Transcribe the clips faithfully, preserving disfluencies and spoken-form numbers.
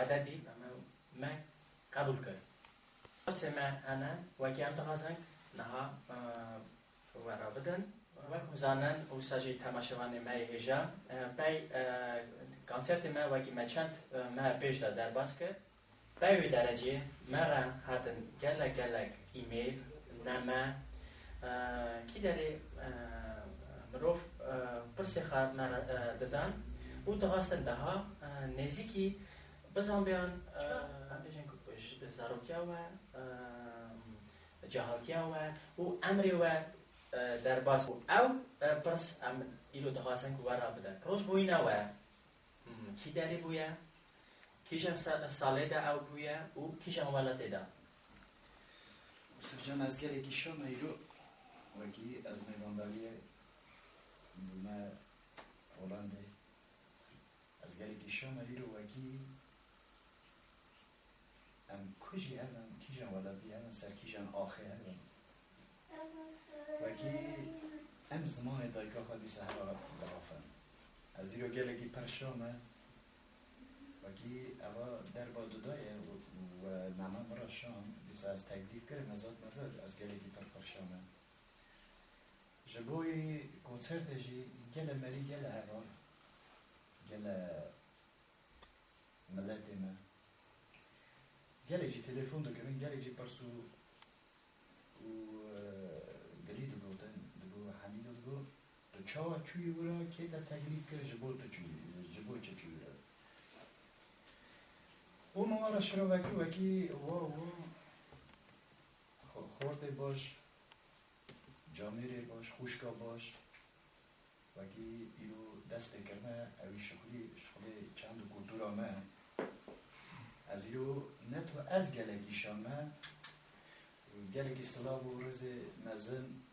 Te dî me, me qebûl kir. Pirsê me hene, wekî em dixwazin niha, e, we re bidin. Wek hûn zanin, wisa jî temaşevanê me yê hêja, e, pey, e, konsertê me wekî me çend, e, mehe pêş de derbas kir. Pey wê derecê me re hatin gelek gelek email, name, e, kî derê, e, mirov, e, pirsê xwe me re, e, didan û dixwastin daha, e, nêzîkî bizanbiyan, e, em bêjin ku ji zarokiya we, e, cehaltiya we û emrê we, e, derbas bû. Ew, e, pirs em îro dixwazin ku we re bidin. Rojbûyîna we, hmm, kî derê bûye? Kîjan sa-, salê de ew bûye û kîjan welatê de? Usifcan, ez gelekî şa me îro, wekî ez mêvandariyê bûme Holandê. Ez gelekî şa me îro wekî em ku jî hev in, kîjan welatî hev in, ser kîjan axê hev in. Wekî em zimanê dayika xwe dîsa hera dixafin. Ez îro gelekî pir şa me. Wekî eva derba dudaye û, û, e, name min re şand, dîsa ez teklîf kirim, ez hatime vir, ez gelekî pir pir şa me. Ji bo yê konsertê jî gele merî, gele heval, gele miletê me. Gelek jî telefon dikirin, gelek jî pirs û, û, e, dilî digotin, digo, Hemîdo digo, tu çawa çûyî wira, kê te teklîf kir, ji bo tu çûyî, ji bo çi çûyî wira? Û min were şirovekî wekî wa, wa xo-, xortê baş, camêrê baş, xwişka baş, wekî îro dest pê kirine, ewî şixulî, şixulê çand û kultura me. Ez îro ne tu ez gelekî şa me, gelekî silav û rêzê mezin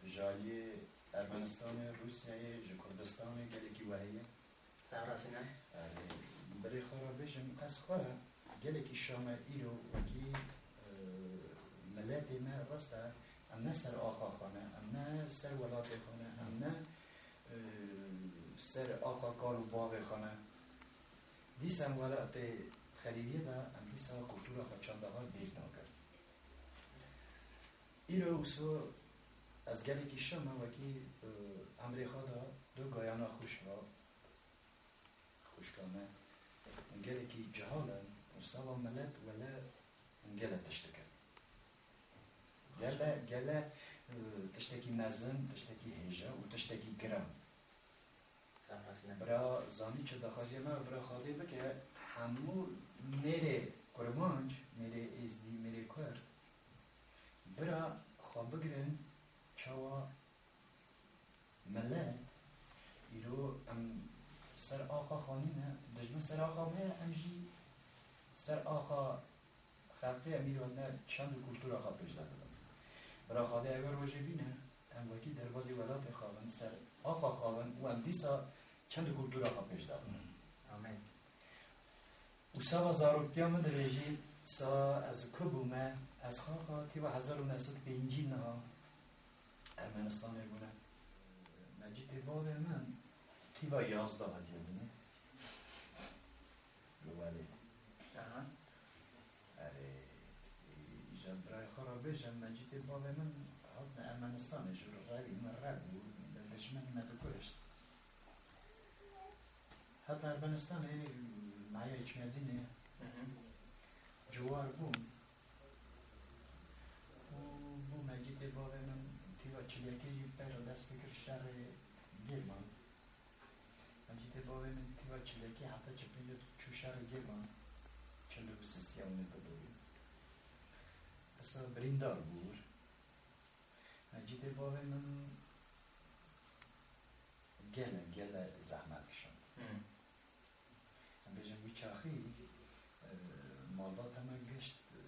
ji aliyê Ermenistanê, Rûsyayê, ji Kurdistanê gelekî we heye. Serrasîne. Erê, birê xwe re bêjim, ez xwe gelekî şa me îro wekî, e, miletê me rast e, em ne ser axa xwe ne, em ne ser welatê xwe ne, em ne, e, ser axa kal û bavê xwe ne. Dîsa em welatê xerîbiyê de, em dîsa kultura xwe, çanda xwe bîr nakin. Îro wisa ez gelekî şa me wekî, e, emrê xwe de du gayana xwişka, xwişka me, hûn gelekî cihal in û seba milet wele hûn gele tişt dikin. Gele, gele, e, tiştekî mezin, tiştekî hêja û tiştekî giran. Bira zanî çi daxwaziya me, bira Xwedê bike hemû mêrê kurmanc, mêrê êzdî, mêrê kurd, bira xwe bigirin çawa milet îro em ser axa xwe nîne, dijmin ser axa me ye, em jî ser axa xelkê em îro ne çand û kultura xwe pêş de dibin. Bira Xwedê ew rojê bîne, em wekî derbazî welatê xwe bin, ser axa xwe bin û em dîsa çand û kultura xwe pêş de bin. Amîn. Û seba zarokiya min dibêjî, sa ez ku bûme, ez xaxa tîva hezar û neh sed pêncî niha Ermenistanê bûne. Mecitê bavê min tîva yazdeh hatiye bûne. Li Welê. Aha. Erê, îja birayê xwe re bêjim, Mecitê bavê min hatine Ermenistanê, ji revî min re bû, li dijminî me dikuşt. Heta Ermenistanê, Maya Hikmetînê Hı hı. ciwar bûn. Û bû Mecîdê bavê min tîva çilekê jî pey re dest pê kir şerê Gêrman. Mecîdê bavê min tîva çilekê heta çi pênc çû şerê Gêrman. Çil û sisiya hûnê biborî. Esa birîndar bû wir. Mecîdê bavê min gele, gele zehmet kişand. Hı. Em bêjin wî çaxî, e, malbata me gişt, e,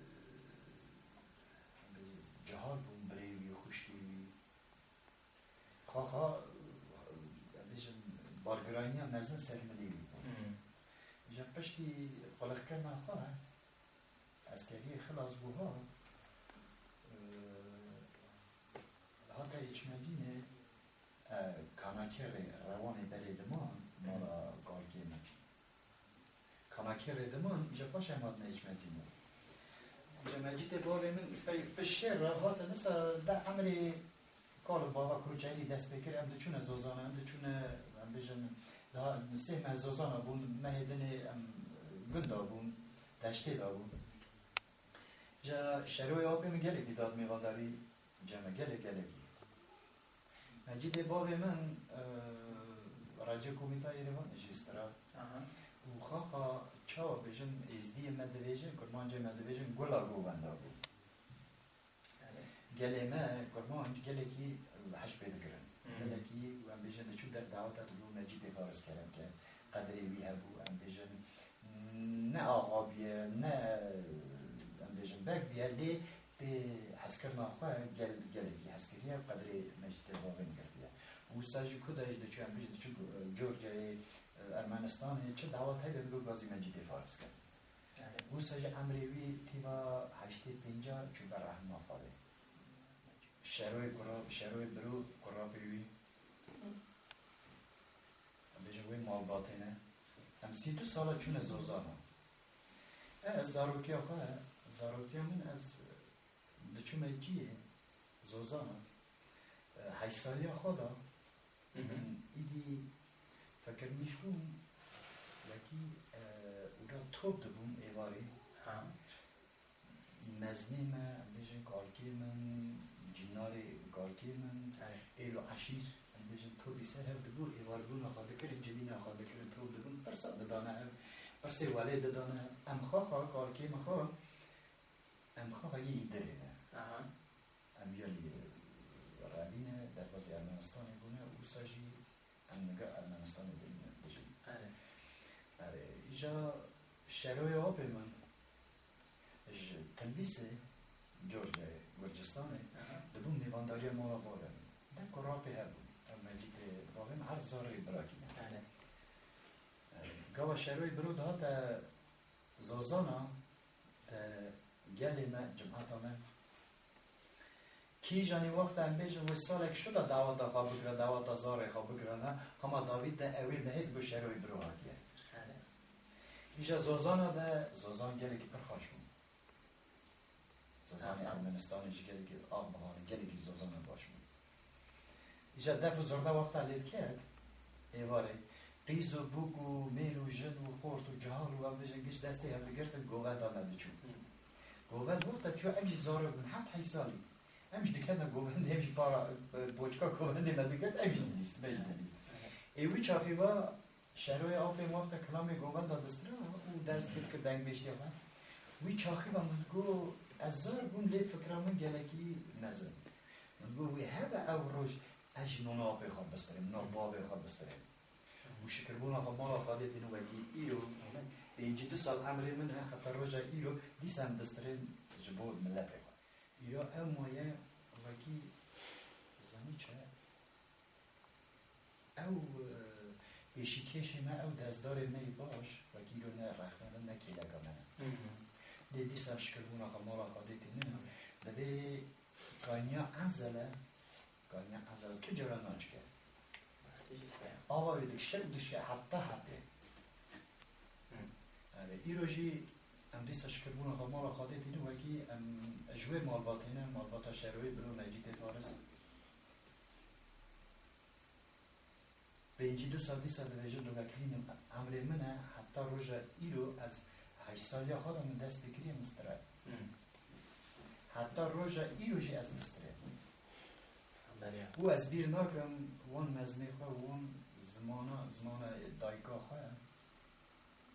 em bêjin cihal bûn, birê wî, xwişkê wî. Xaxa, e, em bêjin bargiraniya mezin ser milê wî bû. Hı. Ji piştî quliqkirina xwe, eskeriyê xilas bû ha, e, hate Êçmedînê, e, Kanakê rê rewanê berê diman mala kalkê min. Kana Kê rêdiman, ji paş em hatine Hikmetînê. Ji mecîtê bavê min, pey, pişt şêr re hate, disa de emrê kal û bava Kuruçelî dest pê kir, em diçûne Zozana, em diçûne, em bêjin, daha sê meh Zozana bûn, mehê dinê em gunda bûn, deştê de bûn. Ji şeroyê apê min gelekî dad mêvadarî, cem e, gelek, gelekî. Mecîdê bavê min, e, Radyo Komîta Yerevanê jî stira. Aha. Û xaxa çawa bêjin, êzdiyê me dibêjin, kurmancê me dibêjin, gula govenda bû. Evet. Gelê me kurmanc gelekî hej pê dikirin. Hmm. Gelekî, em bêjin, diçû der daweta dibû Mecîdê Faris Kerem ke qedrê wî hebû, em bêjin, ne axa bûye, ne, em bêjin, beg bûye, lê pê hezkirina xwe gel-, gelekî hez kiriye, qedrê Mecîdê bavê min girtiye. Û wisa jî ku de jî diçû, em bêjin, diçû Georgiayê, Ermenistanê, çi dawet hebe digot gazî Mecîdê Faris kir. Evet. Wisa jî emrê wî tîva heştê pênca çû ber rehma Xwedê. Şeroyê kura-, şeroyê biro kurapê wî. Em bêjin wê malbatê ne. Em sî du sala çûne Zozana. E, ez zarokiya xwe, zarokiya min ez diçûme ciyê Zozana. E, heşt saliya xwe da, Hı hı. Min îdî fikirmîş bûm, wekî, e, ûra top dibûm êvarê. Ha. Mezinê me, em bêjin kalkê min, cînarê kalkê min, Evet. êl û eşîr, em bêjin topî ser hev dibû, êvarbûna xwe dikirin, civîna xwe dikirin, top dibûn, pirsa didane hev, pirsê welê didane hev. Em xwe xwe, kalkê min xwe, em xwe xwe yê îdirê ne. Aha. Em gelî revîne, derbazî Ermenistanê bûne, wisa jî em niga Ermenistanê bûne, dijîn. Erê. Erê, îja şeroyê apê min ji Tilbîsê, Georgiayê, Gurcistanê, Aha. dibûn mêvandariya mala bavê min. De kurapê hebûn. Ev Mecîdê bavê min her zarê birakî ne. Erê. Erê. Gava şeroyê biro dihate Zozana, te gelê me, cimata me, kîjanî wexta em bêjin wê salek şuda daweta xwe bigire, daweta zarê xwe bigire ne, hema dawî de ewê mehê digo şeroyê biro hatiye. Erê. Îja Zozana de, Zozan gelekî pir xweş bû. Zozanê Aha. Ermenistanê jî gelekî av bihane, gelekî Zozana baş bû. Îja def û zirde wexta lê diket, êvarê, qîz û bûk û mêr û jin û xort û cihal û em bêjin giş destê hev digirtin, govenda me diçû. Hı. Govend wexta çû, ev jî zarok bûn, heft heyş salî. Em jî diketin govendê, em jî para, e, boçka govendê me digirt, ev jî dilîst, me jî dilîst. Hı. Ê wî çaxî va, Şeroyê apê wexta kilamê govenda distira û dest pê dikir dengbêjtiya xwe. Wî çaxî ve min digot, ez zar bûm, lê fikra min gelekî mezin. Min digot, wê hebe ew roj ez jî nona apê xwe bistirêm, nona bavê xwe bistirêm. Û şikirbûna xwe mala Xwedê tînin wekî îro, pêncî du sal emrê min e, heta roja îro, dîsa em distirên ji bo miletê xwe. Îro ew maye wekî, zanî çi, Ew, e, pêşîkêşê me, ew destdarê me yê baş, wekî îro ne rexne ne kêleka me ne. Hı hı. Lê dîsa şikirbûna xwe mala Xwedê tînin, divê kaniya ezele, kaniya ezele tu cara naçike. Rastî jî se. Ava wê dikişe û dişke heta hetê. Hı. Erê, îro jî em dîsa şikirbûna xwe mala Xwedê tînin, wekî em ji wê malbatê ne, malbata şeroyê biro Mecîdê Faris. Pêncî du sal dîsa dibêjin, dûvekirîn emrê min e, heta roja îro ez heşt saliya xwe de min dest pê kiriye, min stire. Hmm. Heta roja îro jî ez distirêm. Beriya. Û ez bîr nakim, wan mezinê xwe, wan zimana, zimana dayika xwe ye.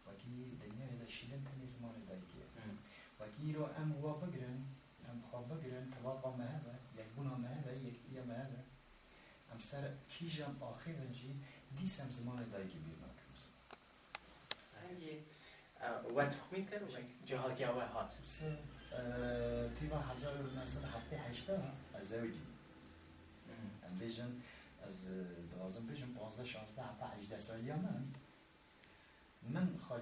Wekî dinyayê de şîrin tenê zimanê dayikê ye. Hmm. Wekî îro em wa bigirin, em xwe bigirin, tilaqa me hebe, yekbûna me hebe, yekîtiya me hebe. Em ser kîjan axê bin jî, dîs em zimanê dayikê bîr nakin. Hingî, e, we tuxmîn kir, we cihatiya we hat? Wisa, e, tîva hezar û neh sed heftê heşt ez zewicî. Hmm. Em bêjin, ez, e, dixwazim bêjim, panzdeh, şazdeh heta hejdeh saliya min, Min xwe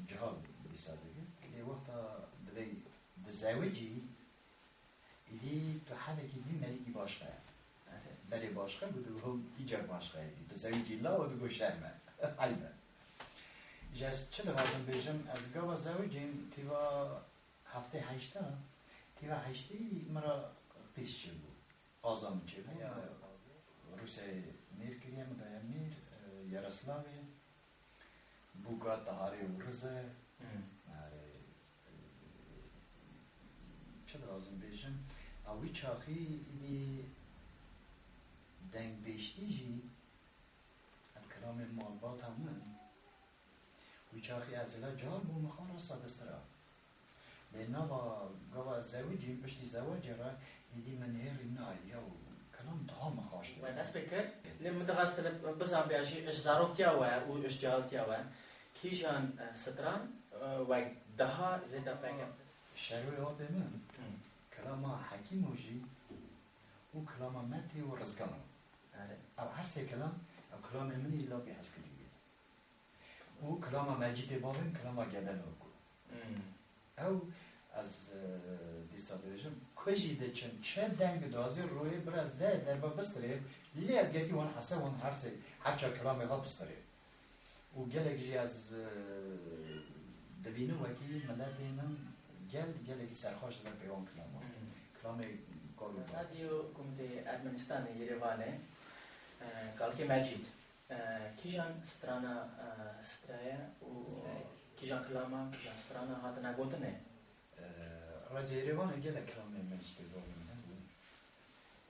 cihal dîsa dibî. Lê wexta divê dizewicî, îdî tu helekî dî melîkî başqa ye. Belê başqa bû, digo îcar başqa ye. Dizewicî law, digo şerm e. Eyb e. Ez çi dixwazim bêjim, ez gava zewicîm tîva heftê heşta, tîva heştê min re qîz çêbû. Qaza min çêbû. Heya Rûsyayê mêr kiriye, min daye mêr, e, Yaroslavê. Bûka taharê û rize. Hmm. Erê, e, çi dixwazim bêjim? A wî çaxî îdî dengbêjtî jî, ev kilamê malbata min, wî çaxî ez hela car bûm, min xwe rasa distira. Lê nava gava ez zewicîm, piştî zewacê re, îdî min hêrî nayê, ya kilam daha min xweş dibû. We dest pê kir, lê min dixwest li bizanbiya jî ji zaroktiya we û ji cahiltiya we kîjan, e, stran, e, we daha zêde pêkevt? Şerwê apê min, Hmm. kilama Hekîmo jî û kilama Metê û Rizgano. Erê. Ev her sê kilam, ev kilamê min î lapî hezkirî bû. Û kilama Mecîdê bavê min, kilama Gede Nurgul. Hmm. Ew, ez, e, dîsa dibêjim, ku jî diçin, çi deng dazî royê biraz de derba bistirê, lê ez gelkî wan heseb wan her sê, her çar kilamê xwe bistirê. Û gelek jî ez, e, dibînim wekî miletê min gel, gelekî serxweş dibe pê wan kilaman. Hmm. Kilamê kal û bar. Radyo Komitê Ermenistanê Yerevanê, e, kalkê Mecîd. E, kîjan strana, e, straye û kîjan kilama, kîjan strana hatine gotinê? E, Radyo Yerevanê gelek kilamê Mecîdê bavê min hebû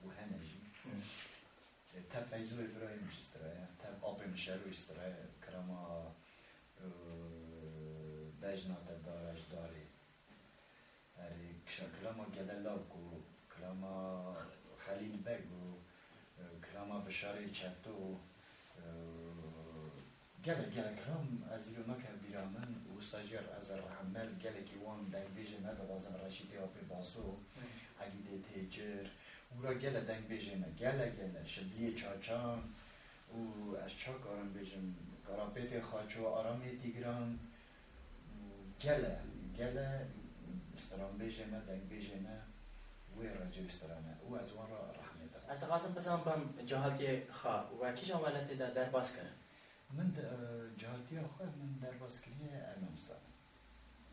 û hene jî. Hı. E, tev Feyzoyê birayê min jî straye, tev apê min Şero jî straye, kilama, e, Bejna te dare ji darê. Erê, kişa kilama Gede Lawk û kilama Xelîl Beg û, e, kilama Bişarê Çeto, e, gelek, gelek kilam ez îro nake bîra min û wisa jî ez rehmel gelekî wan dengbêjê me dixwazim, Reşîdê Apê Baso, Egîdê Têcir, û ra gele dengbêjê me, gele, gele, Şibliyê Çaçan û ez çawa karim bêjim, Karapêtê Xaço, Aramê Tîgran, Gele, gele stranbêjê me, dengbêjê me wê recê wî strane û ez wan re rehmê dikim. Ez dixwazim bizanbim, cahiltiyê xwe we kîjan welatê de derbas kir? Min de, e, cahiltiya xwe min derbas kiriye Ermenistanê.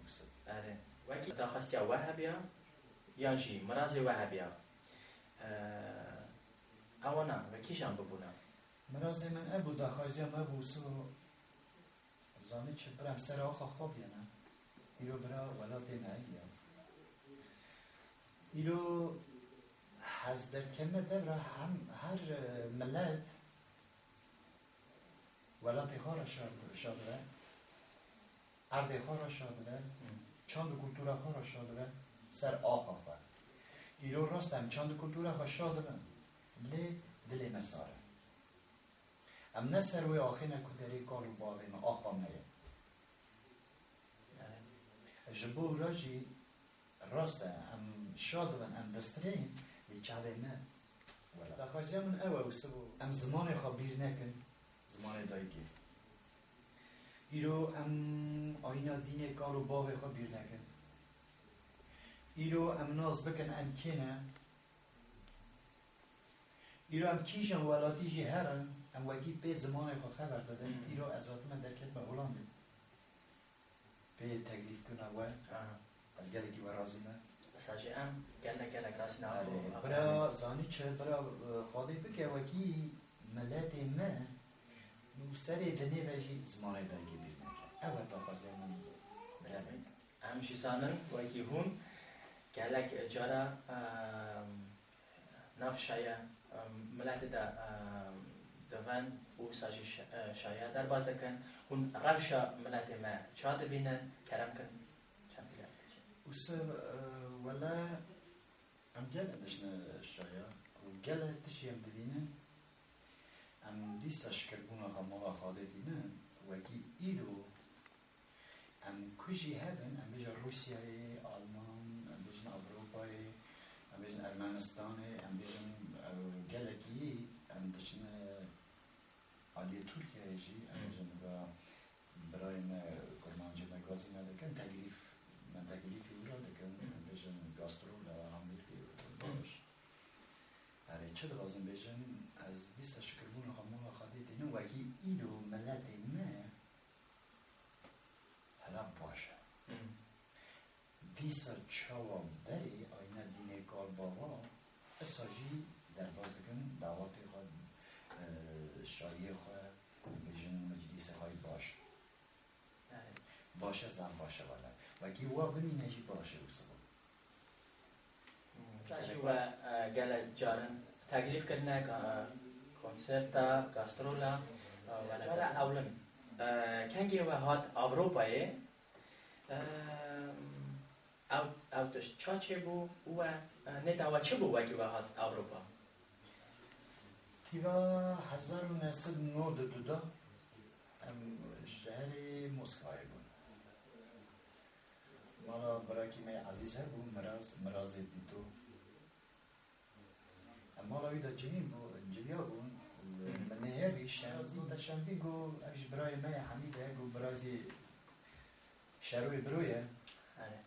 Wisa. Erê. Wekî daxwastiya we hebiya, yan jî mirazê we hebiya? E, ewana we kîjan bibûna? Mirazê min ev bû, daxwaziya me bû, so Zanî çi, bira em ser axa xwe bîne. Îro bira welatê me heye. Îro hez derdikevime devra hem her, e, milet welatê xwe re şa, şa dibe, erdê xwe re şa dibe, çand û kultura xwe re şa dibe, ser axa xwe. Îro rast em çand û kultura xwe şa dibin, lê dilê me sar e. Em ne ser wê axê ne ku derê kal û bavê me, axa me ye. Ji bo wira jî rast e, em şa dibin, em distirên, lê çavê me wela. Daxwaziya min ew e, wisa bû. Em zimanê xwe bîr nekin, zimanê dayikê. Îro em ayîna dînê kal û bavê xwe bîr nekin. Îro em nas bikin em kê ne. Îro em kîjan welatî jî herin, em wekî pê zimanê xwe xeber didin. Hmm. Îro ez hatime derketime Holandê. Pê teklîfkirina we, Aha. ez gelekî we razî me. Wisa jî em gelek, gelek razî ne. Erê, Apo, bira, zanî çi, bira, e, Xwedê bike wekî miletê me nûserê dinê ve jî zimanê dayikê bîr neke. Ew e daxwaziya min, bira min. Em jî zanin, wekî hûn gelek cara, em, nav şaya, em, miletê de, em, divin û wisa jî şe-, e, şaya derbas dikin. Hûn rewşa miletê me ça dibînin? Kerem kin, çend pîle bikişin. Wisa, e, wele em gelek diçine şaya û gelek tişt em dibînin. Em dîsa şikirbûna xwe mala Xwedê dînin, wekî îro Em ku jî hebin, em bêjin Rûsyayê, Alman, em bêjin Ewropayê, em bêjin Ermenistanê, em bêjin, ew, gelekî em diçine aliyê Tirkiyeyê jî, em Hmm. bêjin bira, birayê me kurmancî me gazî me dikin, teklîf, me teklîfî wira dikin, Hmm. em bêjin gastrol, Amerîkê, Hmm. baş. Erê, çi dixwazim bêjim, ez dîsa şikirbûna xwe mala Xwedê tînim, wekî îro miletê me, Îsa çawa berê ayîna dînê kal bava, îsa jî derbas dikin dawetê xwe, e, şayiyê xwe, bêjin meclîsê xwe yî baş. Baş e, zaf baş e wele. Wekî wa bimîne jî baş e wisa. Îsa jî we, e, gelek carin teklîf kirine, ka-, konserta, gastrola, e, wele. Cara ewlin, e, kengê we hat Ewropayê, e, ew, ew tişt ça çêbû û we, e, nêta we çi bû wekî we hat Ewropa? Tîva hezar û neh sed û nod û du de em ji şehrê Moskvayê bûn. Mala birakî me yê ezîz hebû, Miraz, Mirazê Tîto. Em mala wî de cinî bû, civiya bûn. Hı. Min nêherî şeraz got, te şendî got, ev ji birayê me ye Hemîd e, got, birazî Şeroyê biro ye. Erê.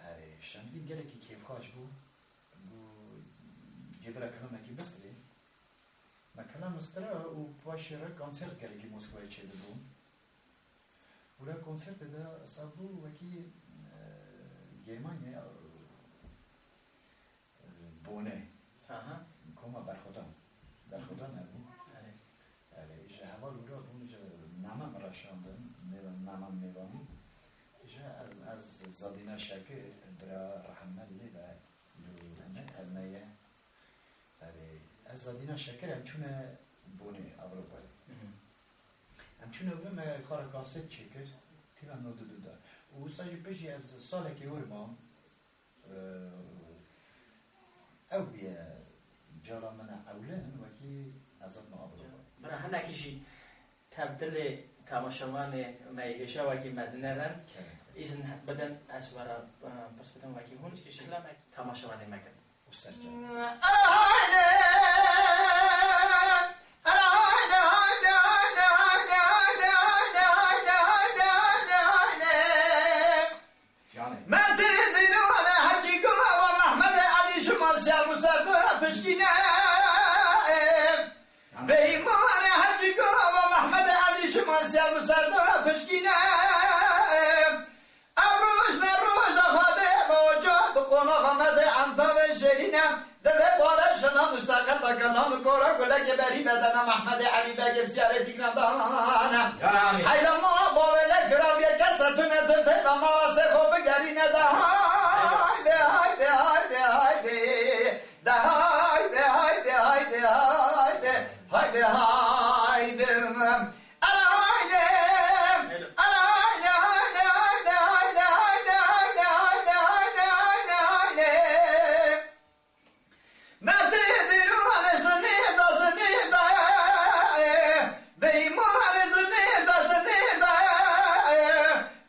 Erê, şendî gelekî kêfxweş bû. Got, cê bira kilamekî bistirê. Me kilam stira û paşê re konsert gelekî Moskvayê çêdibû. Û re konsertê de hesab bû wekî, e, Germanya, e, Bonê. Aha. Koma Berxwedan. Berxwedan hebû. Erê. Erê, ji heval û re bûn, ji name min re şandin, mêvan, naman mêvanî. Ji ez, ez Zadîna Şakir, bira Rehemet lê be, li Heme, Heme ye. Erê, ez Zadîna Şakir em çûne Bonê, Ewropayê. Hı hı. Em çûne vir me xwe re kaset çêkir, tîna nod û du de. Û wisa jî pişt jî ez salekê wir mam. Ew bûye cara min e ewlin wekî ez hatime Ewropa. Bira hinekî jî tev dilê temaşevanê me yê hêşa wekî me dinerin. Kerem. Îzin bidin ez we re, e, pirs bidim wekî hûn kilamek temaşevanê me kin. Û serkevin. Yanî. Mertê dîrûne hecî gava Mehmedê Elî ji mal siyar bû ser dora pişkîne. Yanî. Bêyîmane hecî gava Mehmedê Elî ji mal siyar bû ser dora pişkîne. Ev roj ne roja xadê be oca bi qonaxa me de entavê şêrîne. Divê bare jina mustaqil de kelam û kora gulekê berî bedena Mehmedê Elî Begê bi siyarê dîgran dane. Yanî. Heyla mala bavê ne xirabiyê kese tune dildê de mala sê xwe bigerîne de hay be, hay be, hay be, hay be. De hay be, hay be, hay be, hay be. Hay be, hay be. Ala hay be. Ala hay be, hay be, hay be. Mertê dîrû hale zinê da, zinê da, e, beyîmû hale zinê da, zinê da, e,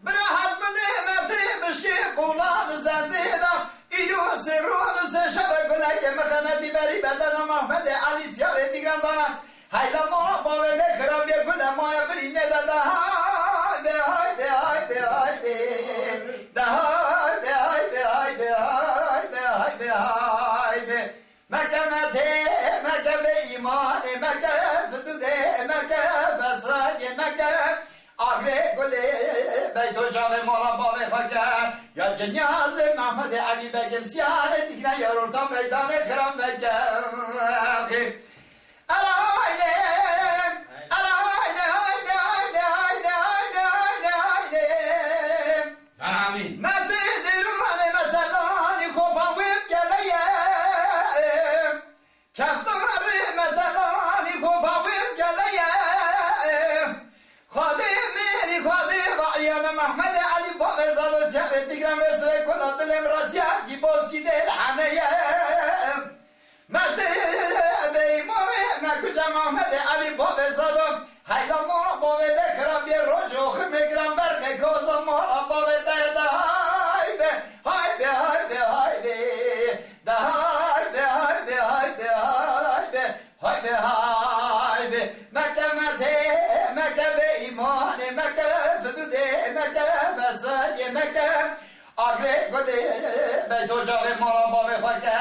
bira hat binê mertê bişkê qûlan zendê da, îro sê rûn sê şeve gulekê mixenetî berî bedena Mehmedê Elî siyarê dîgran dana. Heyla mala bavê lê xirabiyê gule maya birî nêde de hay be, hay be, hay be, hay be. De hay be, hay be, hay be, hay be, hay be, hay be. Meke medê, meke bêîmanê, meke fidûdê, meke fesadê, meke agrê gulê beyto çavê mala bavê xwe ke. Ya cinyazê Mehmedê Elî Begê siyarê dîgran ya rorta meydanê xiram veke. Amîn. Mertê dêrû me lê metelanî xo bawê geleye. Kextarê metelanî xo bawê geleye. Xwedê mêrî xwedê vaiyane Mehmedê Elî bavê zado siyarê dîgran vê sivê kula dilê min ra siyar dî bozkî dê li heneye. Mertê bêyîmanê me kuca Mehmedê Elî bavê zado. Heyla mala bavê de xirabiyê roj û ximê giran berxê koza mala bavê de de hay be, hay be, hay be, hay be. De hay be, hay be, hay be, hay be, hay be, hay be. Meke mertê, meke bêîmanê, meke fidûdê, meke fesadê, meke Agre gulê beyto carê mala bavê xwe ke.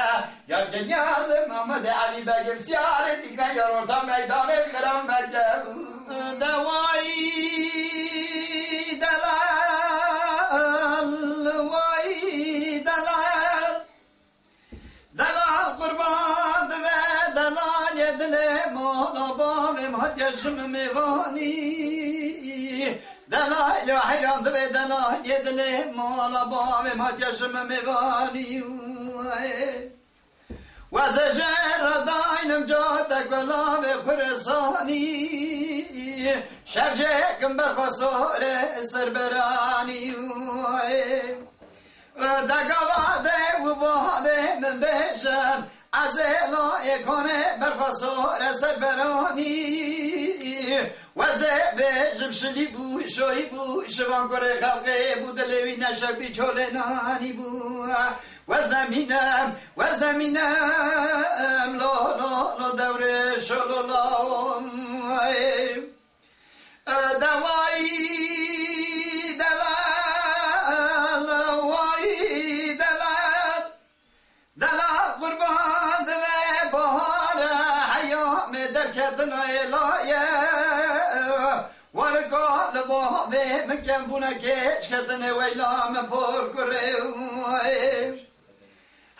Ya cinyazê Mehmedê Elî Begê siyarê dîgre ya rorta meydanê xiram meke. Dewayî delal, way Dilê mala bavê min hatiye ji min mêvanî. Delaylo heyran dibe delayê dilê mala bavê min hatiye ji min mêvanî. Wezê jê re daynim catek belavê Xurasanî. Şerjêkim berxwe sore ser beranî. De gava de û bavê min bêjin, ez ê layê konê berxwe sore ser beranî. Wezê bêjim şilî bû, şoyî bû, şivan kurê xelqê bû, dilê wî neşewtî çolê nanî bû. Wez nemînim, wez nemînim, lo, lo, lo, dewrê şolo, lo. Dewayî delal, wayî delal. Delal qurban dibe bahare, heyamê derketin êlaye. Warika li bavê min kembûne kêç ketine weyla min por kurê.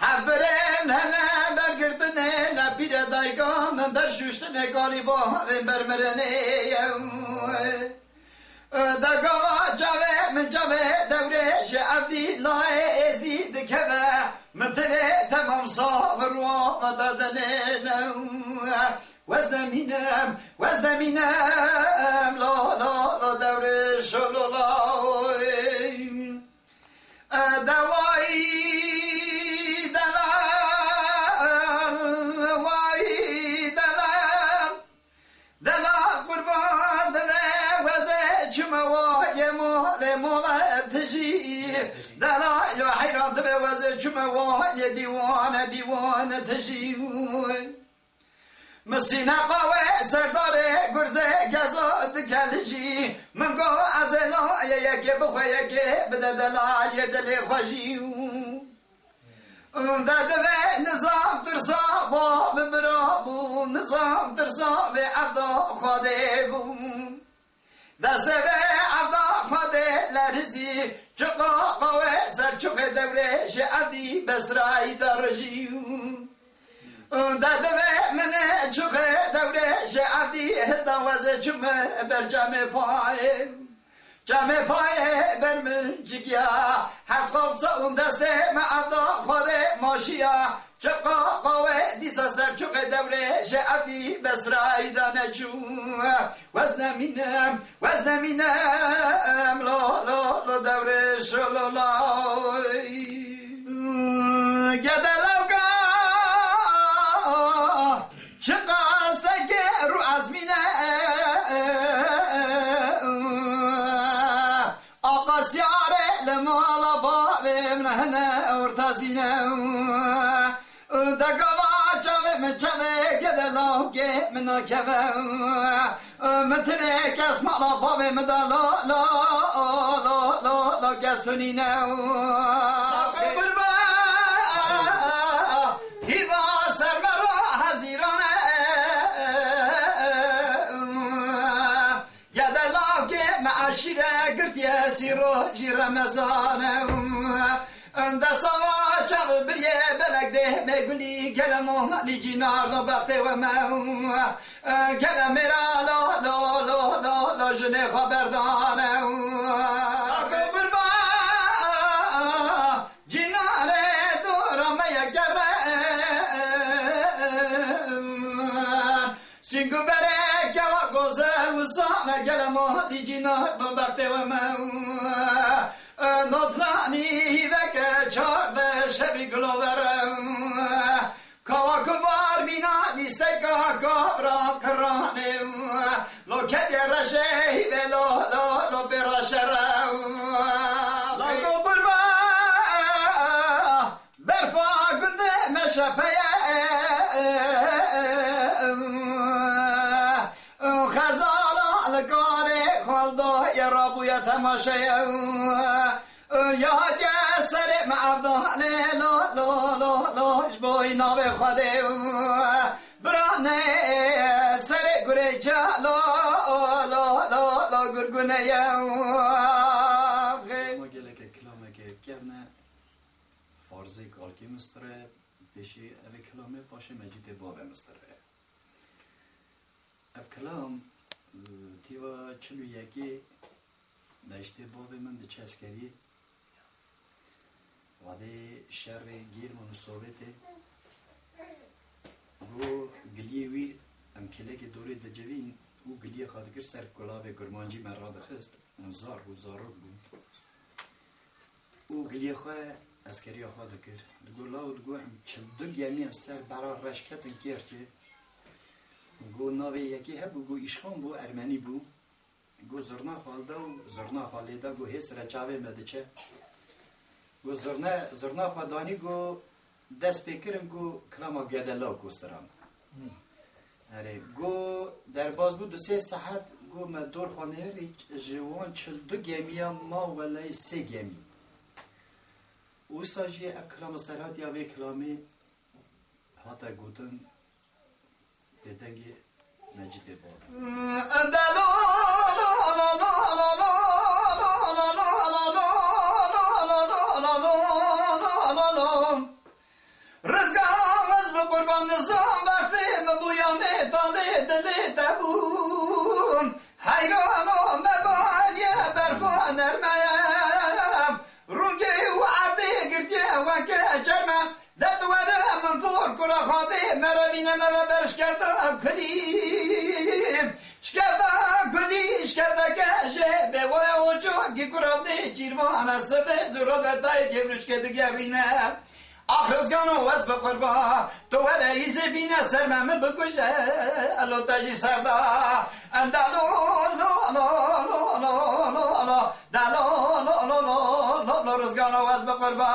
Hevbirên hene bergirtinê, ne pîre dayika min berşuştinê, kalî bavê bermirinê ye. De gava çavê min çavê dewrê ji evdî layê êzdî dikeve, min tirê temam sax ruwa me dadinê ne. Wez nemînim, wez nemînim, lo, lo, lo, dewrê şolo, lo. Dewayî delal, wayî delal. Delal qurban dibe wezê çime wayê molê mole tijî. Delal heyran dibe wezê çime wayê dîwane dîwane tijî. Min sîne qawê serdarê gurzê geza dike li jî. Min got ez ê layê yekê bixwe yekê bide delalê dilê xwe jî. De divê nizam tirsa bav bira bû, nizam tirsa vê evda Xwedê bû. Destê vê evda Xwedê lerizî, çiqa qawê ser çuxê dewrê ji evdî Besrayî de rijî. De divê min çuxê dewrê ji evdî hilda wezê çûme ber çemê payê. Çemê payê ber min cigiya, het qawsa û destê me evda Xwedê maşiya. Çiqa qawê dîsa ser çuxê dewrê ji evdî Besrayî de neçû. Wez nemînim, wez nemînim, lo, lo, lo, dewrê şolo, lo. Gede lewka, çiqa stekê rû ezmîne. Aqasyarê li mala bavê min hene ortazîne. De gava çavê min çavê gede lawkê min nakeve. Min tirê kes mala bavê min da lo, lo, lo, lo, lo, kes tunîne. Qurban, hîva ser me ra hezîrane. Gede lavkê me eşîre girtiye sîro jî Remezan e. Inde sava çav birye belek dê me gulî gele mohalî cînar do bextê we me. Gele mêra lo, lo, lo, lo, lo, jinê xwe berdane. Qurban, cînarê dora me ye gere. Sîng û berê kewa gozel û zane gele malî cînar do bextê we me. Notlanî veke çardeh şevî gulovere. Kawa ku bar mîna lîsteka kavra qirane. Lo kediye reşê hîve lo, lo, lo pê reşere. Lo ku qurba Berfa gundê meşe peye. Xezala li karê xwelda ye rabûye temaşeye. Ya hatiye serê me evdanê lo, lo, lo, lo, ji bo navê Xwedê. Birane serê gurê ca lo, lo, lo, lo, gurguneye. Ma geleke kilameke kevne. Farzê kalkê mistir e, pêşî evê kilamê paşê mecîtê bavê mistir e. Ev kilam, e, tîva çil û yekê deştê bavê min diçe eskeriyê. Wadê şerê Gêrman û Sovêtê, go giliyê wî em kêlekê dorê dicivîn û giliyê xwe dikir ser kulavê kurmancî me radixist. Em zar bû, zarok bû. Û giliyê xwe eskeriya xwe dikir. Digo, law, digo, em çil du gemî em ser bera reş ketin Kêrçê. Go navê yekê hebû, go Îşxan bû, Ermenî bû. Go zirna xwe li da û zirna xwe lê da, go hê sire çavê me diçe. Go zirne, zirna xwe danî, go dest pê kirin, go kilama Gedela û Kostiran. Erê, go derbas bû du sê saet, go me dor xwe nêrî, ji wan çil du gemiya ma welay sê gemî. Wisa jî ev kilama serhatiya vê kilamê hate gotin, pê dengê Mecîdê Bal. Rizgan ez bi qurban nizam bextê min bûya mêtanê dilê te bûm. Heyrano me baniye berfa nermeye. Rûngê û erdê girtiye weke çerme. De tu were min por kura xadê me re bîne me ve berşkefta kulî. Şkefta kulî, şkefteke jê bê waya oço gî kura dê çîrvana sibê zûra ve dayê gevruşke digerîne. Ax rizgano wez bi qurba, tu were îzê bîne ser me min bikuje, elo te jî serda. Em da lo, lo, lo, lo, lo, lo, lo, da lo, lo, lo, lo, lo, lo, rizgano wez bi qurba.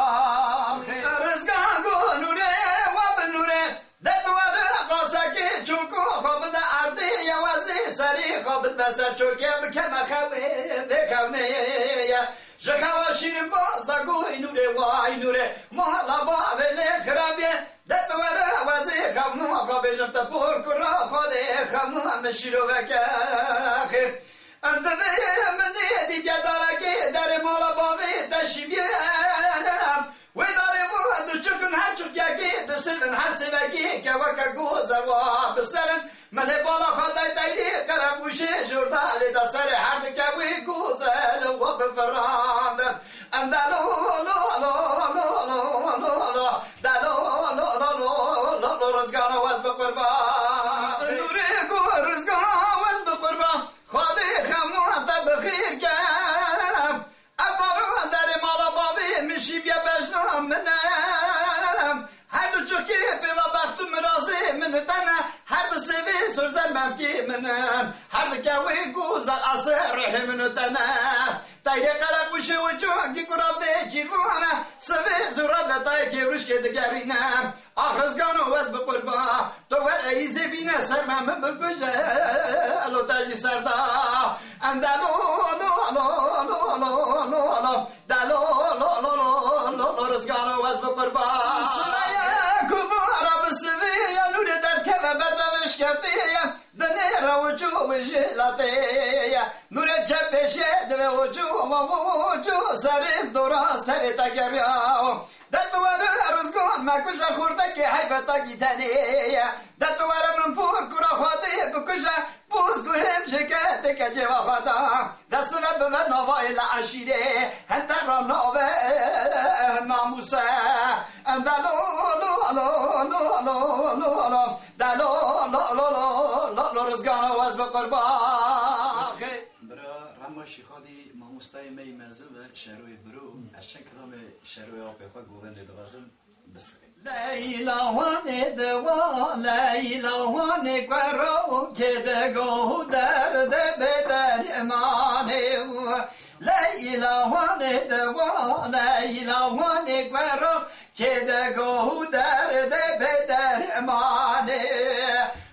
Rizgan go nûrê, we bi nûrê, de tu were qasekê çûku xwe bide erdê, ye wezê serê xwe bidme ser çokê, bikeme xewê, vê xewnê ye. Ji xewa şîrin baz da goy nûrê, way nûrê, muhala bavê lê xirabiyê. De tu were wezê xemû, xwe bêjim te por kura Xwedê xemû, em şîroveke xê. Em divê min ê dîtiye darekê, derê mala bavê te şîviye. Wê darê vo du çikin her çikiyekê, du sêvin her sêvekê, ke weke goze wa biserin. Milê bala xwe day dayrê qerebûşê jûrda lê da serê her dike wê gozel we bifirandin. Em da lo, lo, lo, lo, lo, lo, lo, da lo, lo, lo, lo, lo, lo, rizgana wez bi qurban. Nûrê go rizgana wez bi qurban. Xwedê xemû te bi xêr ke. Ev daro derê mala bavê min şîviye bejna min e. Her du çokê pêva bext û mirazê min û te ne. Her di sêvê sor zermemkê min in. Her di kewê goza ase ruhê min û te ne. Teyrê qerequşê û çokî kuravdê çîrvane. Sivê zûra betayê kêvruşkê digerîne. Ax rizgano wez bi qurba, tu were îzê bîne ser me min bikuje, elo te jî serda. Em de lo, lo, lo, lo, lo, lo, lo, de lo, lo, lo, lo, lo, lo, rizgano wez bi qurba. Sivê ye ku bû ara bi sivê ye, nûrê derkeve berdevê şkeftiye. Dinê re ucu wijê latê ye. Nûrê çep pêşê divê ucu, ucu, serê dora serê te geriya. De tu were rizgan me kuje xurtekê heyfeta gîtenê ye. De tu were min por kura Xwedê bikuje, poz guhêm jê ke têke cêva xwe da. De sive bive navayê li eşîrê, hente ra nave namûse. Em de lo, lo, lo, lo, lo, lo, lo, de lo, lo, lo, lo, lo, lo, rizgana wez bi qurban. Bira Rema Şîxadî, mamostayê me yî mezin ve Şeroyê Biro, ez çend kilamê Şeroyê apê xwe govendê dixwazim bistixim. Leyla Wanê diwa, Leyla Wanê kuero kê de go derdê bê dermanê. Leyla Wanê diwa, Leyla Wanê kuero kê de go derdê bê dermanê.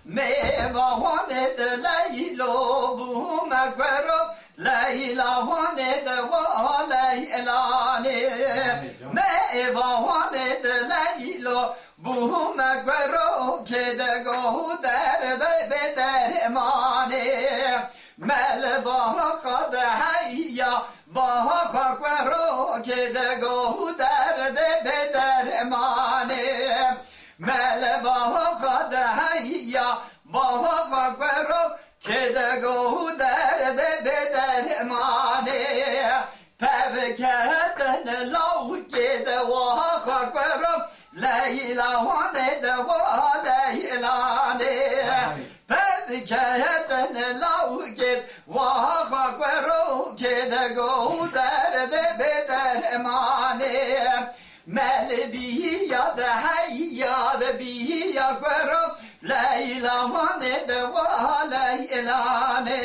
Mêva Wanê di Leylo bûme kuero, Leyla Wanê de wa Leylanê. Me êva Wanê de Leylo bûme guero kê de go derdê bê dermanê. Me li baha xwe de heya baha xwe guero kê de go derdê bê dermanê. Me li baha xwe de heya baha xwe guero Go derdê bê dermanê. Mel biya de heya de biya goro. Leyla wane de wa Leylanê.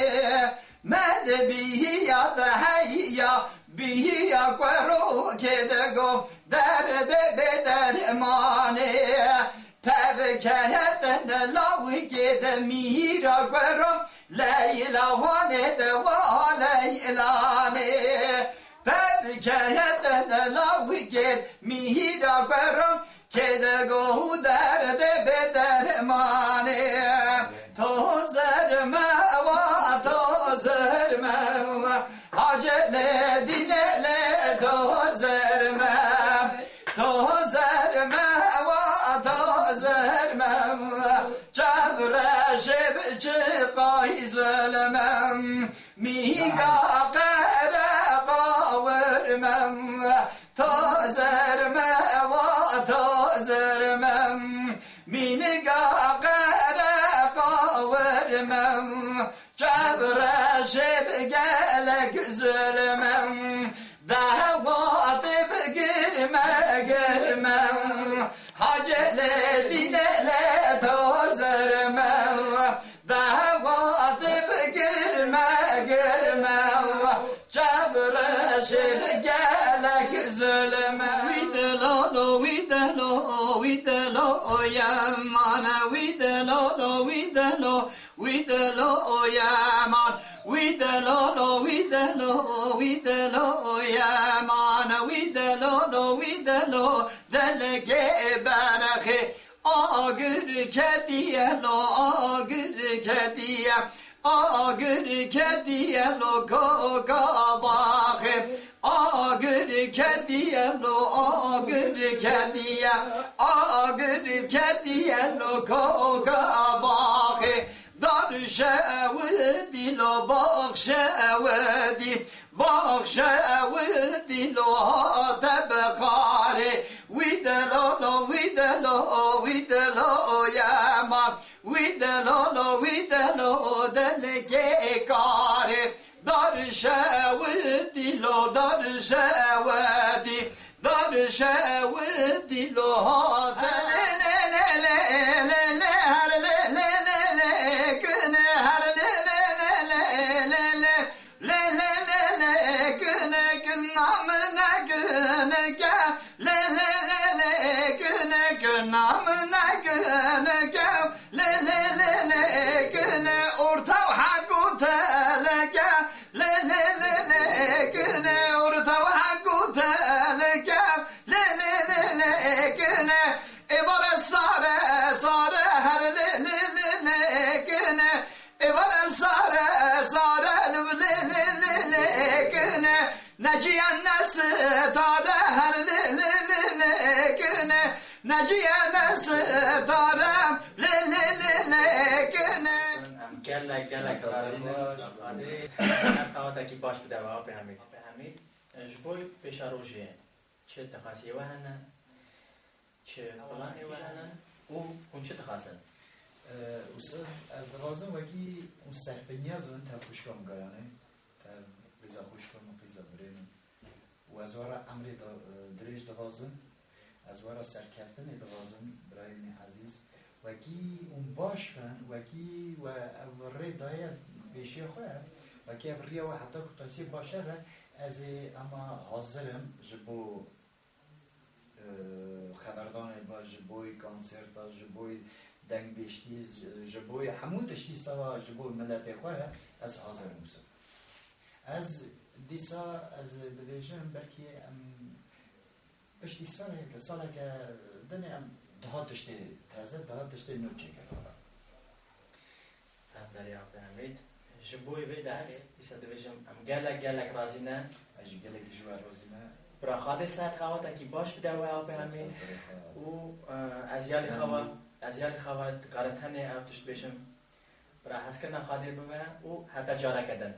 Mel biya de heya biya goro kê de go derdê bê dermanê. Pevkeye de lawikê de mîra goro. Leyla wane de wa Leylanê. Pevkeye de lawikê mîra goro. Kê de go derdê bê dermanê. To zer me wa to zer me wa. Hacê lê dînê lê to zer me. To zer me wa to zer me wa. Çavreşê bi çiqay zulmem. Mîga qereqa wirmem. To zer me wa to zer me. Mîniga qereqa wirmem. Çavreşê bi gelek zulmem. Dawatê bi girme girmem. Hacê lê dînê lê to zer me. Dawatê bi girme girme. Çavreşê bi gelek zulme. Wî dilo lo, wî dilo, wî dilo yemane. Wî dilo lo, wî dilo, wî dilo yemane. Wî dilo lo, wî dilo, wî dilo yemane. Wî dilo lo, wî dilo delkê berxê. Agir ketiye lo, agir ketiye. Agir ketiye lo koka baxê. Agir ketiye lo, agir ketiye. Agir ketiye lo koka baxê. Dar şewitî lo bax şewitî. Bax şewitî lo hate bixarê. Wî dilo lo, wî dilo, wî dilo yema. Wî dilo lo, wî dilo delkê karê. Dar şewitî lo, dar şewitî. Dar şewitî lo hate. Lê, lê, lê, lê, lê, her lê, lê, lê, lê, kine, her lê, lê, lê, lê, lê, lê. Lê lê lê lê kine kina mine kine ke. Lê lê lê lê kine kina mine kine ke. Lê lê lê lê kine orta hak û teleke. Lê lê lê lê kine orta hak û teleke. Lê lê lê lê kine êvare sare sare her lê lê lê lê kine. Êvare sare sare li lê lê lê lê kine. Neciye ne sitare her lê lê lê lê kine. Neciye ne sitare lê lê lê lê kine. Em gelek, gelek razî ne. Her xewatekî baş bide we, Apê Hemîd. Apê Hemîd, e, ji bo pêşerojê çi dixwazî we hene? Çi planê we hene û hûn çi dixwazin? E, Ûsif, ez dixwazim wekî hûn serpêniyaz in tev xwişka min Gayanê, tev qîza xwişka min, qîza birê min. Û ez we re emrê da-, e, dirêj dixwazim. Ez we re serkeftinê dixwazim, birayê min ezîz. Wekî hûn baş bin, wekî we ev rê daye pêşiya xwe, wekî ev riya we heta ku tasî başer e, ez ê ema hazir im ji bo e, xeberdanê be, ji bo kanserta, ji bo dengbêjtî, ji, ji bo hemû tiştî sava ji bo miletê xwe, ez hazir im Ûsif. Ez dîsa, ez dibêjim, belkî em piştî saleke, saleke dinê em daha tiştê teze, daha tiştê nû çêkeve. Em derê Apê Hemîd. Ji bo vê derê, dîsa dibêjim, em gelek, gelek razî ne. Ez jî gelekî ji we razî me. Bira Xwedê sihet xewatekî baş bide we, Apê Hemîd. Û, e, ez ya li xewa, ez ya li xewa dikarim tenê ev tişt bêjim. Bira hezkirina Xwedê bibe û heta careke din.